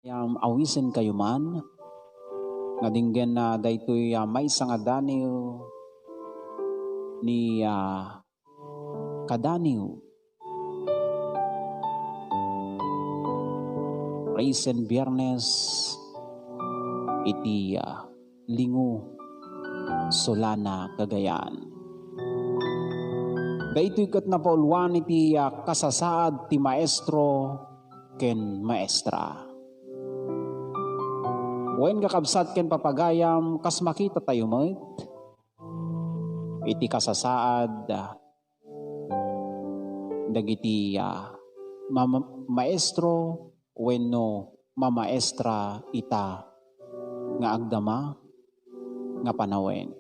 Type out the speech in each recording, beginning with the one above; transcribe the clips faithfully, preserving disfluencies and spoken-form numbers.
Yam awisenkayo man nga denggen, ah, daytoy, ah, maysa nga daniw ni, ah, kadaniw. Risen Biernes iti, ah, lingo Solana, Cagayan. Daytoy ket napauluan iti, ah, kasasaad ti maestro ken maestra. Wen, kakabsat ken papagayam, kas makitatayo met iti kasasaad dagiti, ah, mama-, maestro wenno mamaestra ita nga agdama nga panawen.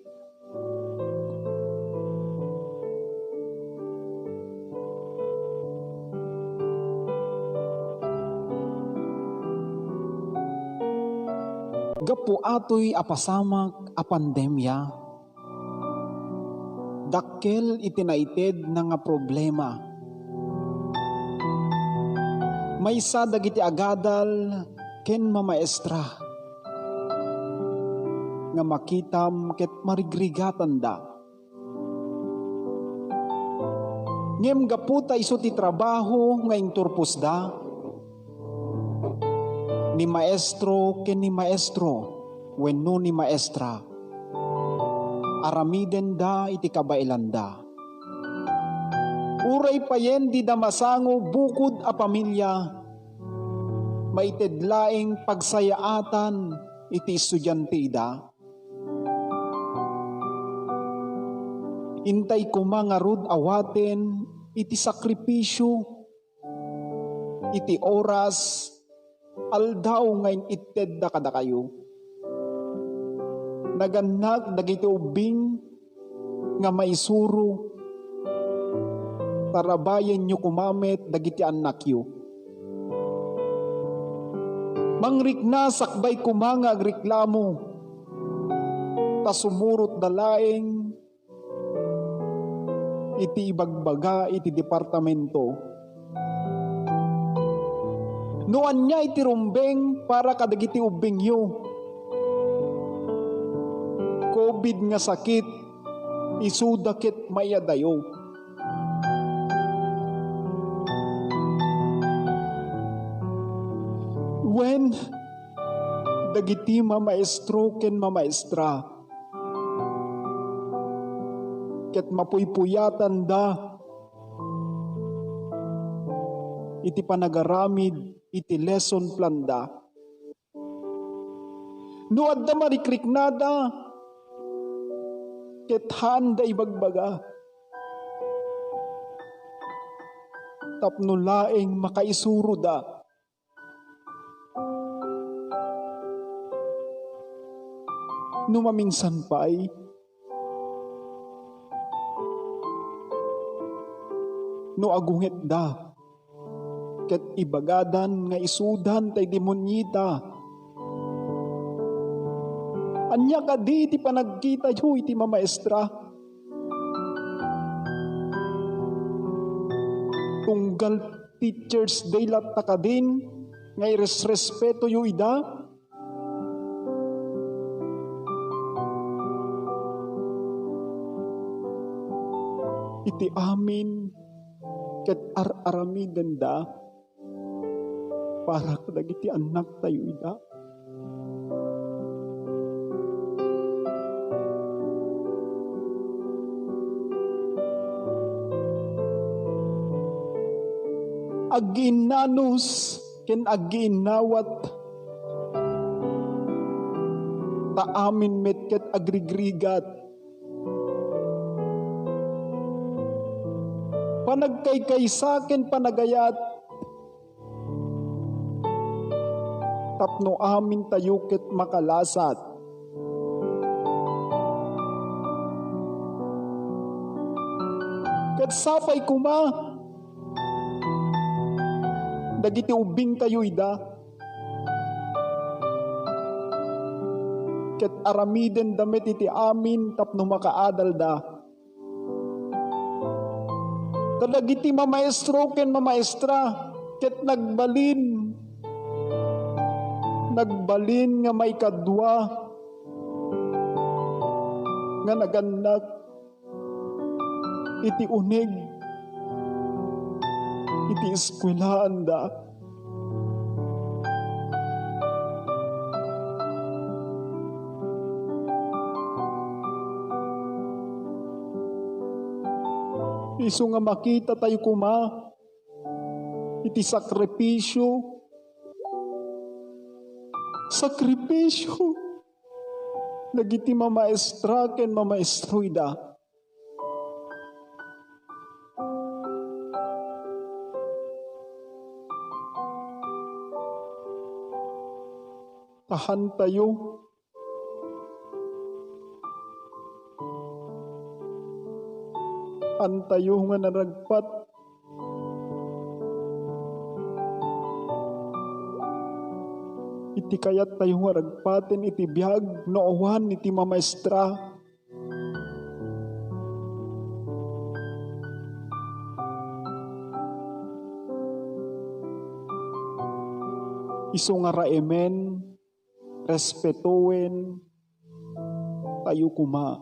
Gapu atoy a pasamak a pandemia, dakkel iti naitedna nga problema. Maysa dagiti agadal ken mamaestra nga makitam ket marigrigatanda. Ngem gapu ta isu ti trabaho nga inturposda, ni maestro ken ni maestro wenno ni maestra, aramidenda iti kabaelanda. Uray payen dida masango bukod a pamilia, maited laeng pagsayaatan iti estudiante ida. Intay koma ngarud awaten iti sakripisio, iti oras, aldaw nga in-ittedda kadakayo. Nagannak dagiti ubbing nga maisuro, tarabayenyo koma met dagiti annakyo. Mangrikna sakbay koma nga agreklamo, ta sumurotda laeng iti ibagbaga iti departamento. No ania iti rumbeng para kadagiti ubbingyo, covid nga sakit, isuda ket maiyadayo. Wen, dagiti mamaestro ken mamaestra, ket mapuypuyatanda iti panagaramid iti lesson planda. No adda marikriknada, ket haanda ibagbaga tapno laeng makaisuroda. No maminsan pay, no agungetda, ket ibagadan nga isudan tay demoniota. Ania kadi ti panagkitayo iti mamaestra? Tunggal Teachers Day latta kadin nga iresrespetoyo ida? Iti amin ket ar-aramidenda para kadagiti annaktayo ida. Aggiinnanus ken aggiinnawat, ta amin met ket agrigrigat. Panagkaykaysa ken panagayat, tapno amintayo ket makalasat. Ket sapay koma dagiti ubbingtayo ida, ket aramidenda met iti amin tapno makaadalda. Kadagiti mamaestro ken mamaestra ket nagbalin Nagbalin nga maikadua nga nagannak iti uneg iti eskuelaanda. Isu nga makitatayo koma iti sakripisio, sakripisio dagiti mamaestra ken mamaestroda. Tahantayo. Antayo nga naragpat iti kayattayo nga ragpaten iti biag no awan iti mamaestra. Isu nga raemen, respetuen tayo koma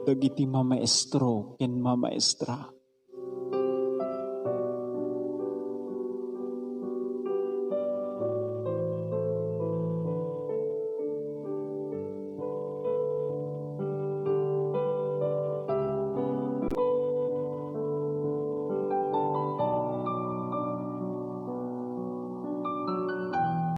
dagiti mamaestro ken mamaestra.